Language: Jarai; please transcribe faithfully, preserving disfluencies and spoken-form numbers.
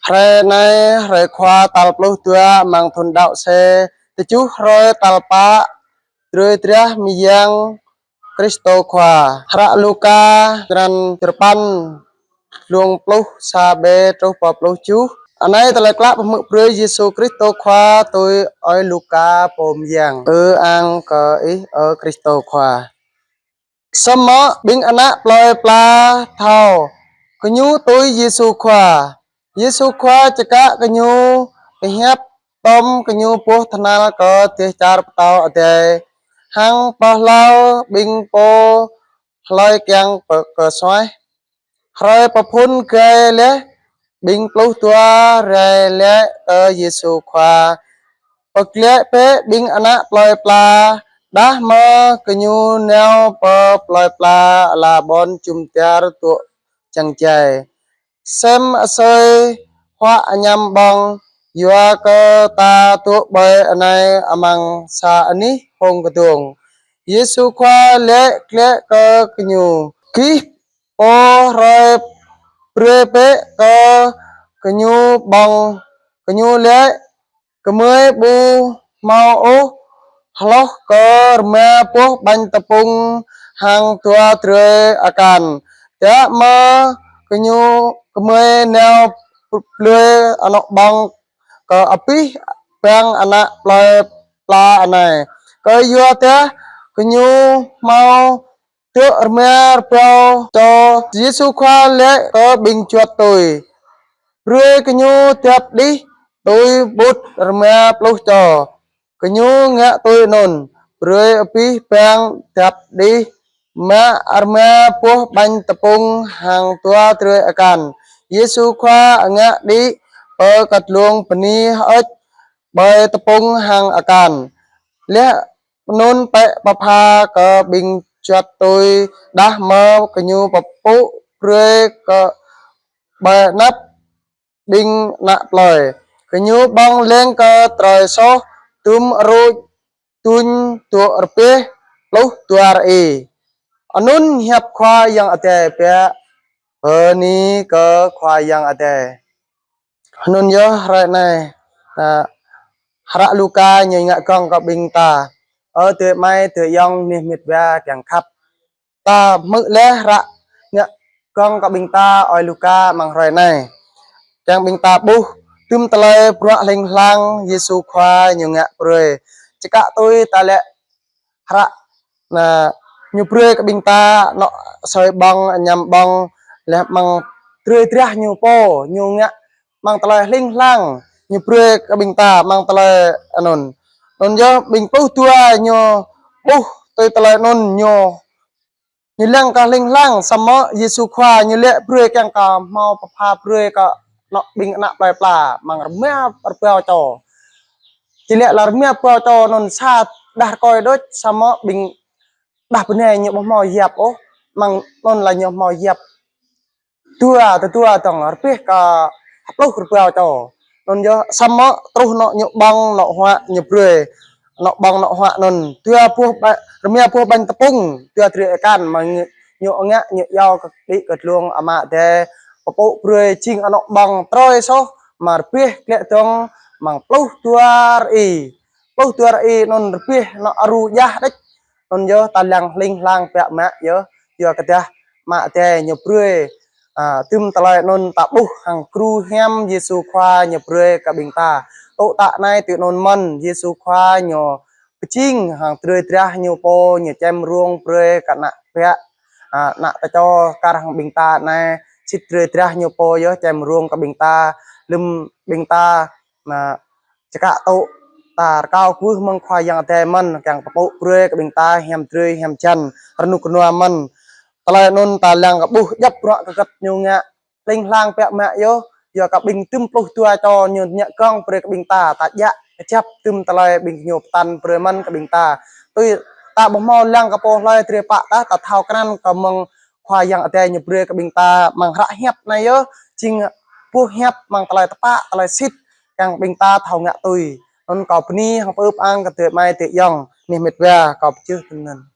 Hrơi anai, hrơi Khua tal pluh dua amăng thun đăo C, tơjuh hrơi tal pă, drơi drah mơyang Kristô Khua. Hră Luka, črăn čơpăn, luông pluh sa b truh pơ pluh tơjuh. Anai tơlơi klă pơhmư̆ brơi Yêsu Kristô Khua tui ơi Luka pô mơyang. Ư ang kơ Ih, ơ Kristô Khua. Samơ̆ ƀing ană plơi pla thâo gơñu tui Yêsu Khua. Yêsu Khua čơkă gơñu, pơhiăp tŏm gơñu boh tơhnal kơ dêh čar Pơtao Adai, hăng pơhlao ƀing pô hlơi kiăng pơ-, kơ suaih. Hrơi pơphun gai laih, ƀing pluh dua rai laĭ kơ Yêsu Khua: Pơglaĭ bĕ ƀing ană plơi pla, đah mơ̆ gơñu nao pơ plơi pla ala ƀôn jum dar dŏ čang jai. Sem asơi huă añăm ƀơ̆ng, yua kơ ta dŏ ƀơi anai amăng sa anih hông kơdông. Yêsu Khua laĭ glaĭ kơ gơñu: Gih pô hrơi brơi bĕ kơ gơñu ƀơ̆ng. Gơñu laĭ: Gơmơi ƀu hmâo ôh hloh kơ rơma boh ƀañ tơpŭng hăng dua drơi akan. Đah mơ̆ gơñu, gơmơi nao blơi anŏ ƀơ̆ng kơ abih bang ană plơi pla anai, kơyua dah gơñu hmâo dŏ rơma rơbâo čô. Yêsu Khua laĭ kơ ƀing juăt tui: Brơi gơñu dăp đih tui ƀut rơma pluh čô. Gơñu ngă tui anŭn, brơi abih bang dăp đih mă rơma boh ƀañ tơpŭng hăng dua drơi akan. Yêsu Khua ngă đĭ pơ kơtlông bơni, hơơč ƀơi tơpŭng hăng akan, laih anŭn pĕ pơpha kơ ƀing juăt tui, đah mơ̆ gơñu pơpŭ brơi kơ ƀơi anăp ƀing ană plơi. Gơñu ƀơ̆ng leng kơ trơi soh, dŭm aruč tuñ dŏ rơbeh pluh dua rơi. Anŭn hiăp Khua Yang Adai biă. Bơni kơ Khua Yang Adai. Anŭn yơh hrơi anai, a, hră Luka ñu ngă gơ̆ng kơ ƀing ta. Ơ adơi amai, adơi ayŏng, neh met wa kiăng khăp. Ta hmư̆ laih hră ngă gơ̆ng kơ ƀing ta ơi Luka amăng hrơi anai. Kiăng ƀing ta ƀuh, dŭm tơlơi bruă hling hlang Yêsu Khua ñu ngă brơi. Čơkă tui ta laĭ hră, na, ñu brơi kơ ƀing ta anŏ asơi ƀơ̆ng, añăm ƀơ̆ng, laih amăng drơi drah ñu pô, ñu ngă amăng tơlơi hling hlang, ñu brơi kơ ƀing ta amăng tơlơi anŭn. Anŭn yơh ƀing pluh dua ñu ƀuh tui tơlơi anŭn ñu, ñu lăng kơ hling hlang, samơ̆ Yêsu Khua ñu laĭ brơi kiăng kơ hmâo pơpha brơi kơ anŏ ƀing ană plơi pla amăng rơma rơbâo čô. Či laĭ lăm rơma rơbâo čô anŭn sa đah rơkơi đôč, samơ̆ ƀing đah bơnai ñu ƀu hmâo yap ôh, amăng anŭn lĕ ñu hmâo yap dua, tơdua dơ̆ng rơbeh kơ pluh rơbâo čô. Anŭn yơh samơ̆ truh anŏ ñu ƀơ̆ng anŏ huă ñu brơi, anŏ ƀơ̆ng anŏ huă anŭn dua boh ƀa-, rơma boh ƀañ tơpŭng, dua drơi akan mơ̆ ñu, ñu ngă, ñu iâu kơ đĭ kơtlông Ama Adai, pơpŭ brơi jing anŏ ƀơ̆ng trơi soh, mơ̆ rơbeh glaĭ dơ̆ng amăng pluh dua rơi. Pluh dua rơi anŭn rơbeh anŏ aru djah đĕč. Anŭn yơh ta lăng hling hlang biă mă yơh, yua kơ dah Ama Adai ñu brơi, a, dŭm tơlơi anŭn ta ƀuh hăng gru hiam Yêsu Khua ñu brơi kơ ƀing ta. Tŭ tă anai tui anŭn mơ̆n, Yêsu Khua ñu pơjing hăng drơi drah ñu pô, ñu čem rông brơi kơ ană biă, a, ană tơčô kar hăng ƀing ta anai, sĭt drơi drah ñu pô yơh čem rông kơ ƀing ta, lơ̆m ƀing ta, na, čơkă tŭ ta rơkâo kwưh mơ̆ng Khua Yang Adai mơ̆n, kiăng pơpŭ brơi kơ ƀing ta hiam drơi hiam jan, rơnŭk rơnua mơ̆n. Tơlơi anŭn ta lăng kơ ƀuh djŏp bruă kơkăt ñu ngă hling hlang biă mă yơh, yua kơ ƀing dŭm pluh dua čô ñu ngă gơ̆ng brơi kơ ƀing ta, ta djă kơjăp dŭm tơlơi ƀing ñu pơtă brơi mơ̆n kơ ƀing ta. Tui ta ƀu hmâo lăng kơ pô hlơi drơi pă tah, ta thâo krăn kơ mơ̆ng Khua Yang Adai ñu brơi kơ ƀing ta amăng hră hiăp anai yơh, jing boh hiăp amăng tơlơi tơpă, tơlơi sĭt, kiăng ƀing ta thâo ngă tui. Anŭn kâo bơni hăng pơpŭ ang kơ adơi amai adơi ayŏng, neh met wa kâo pơčeh tui anŭn.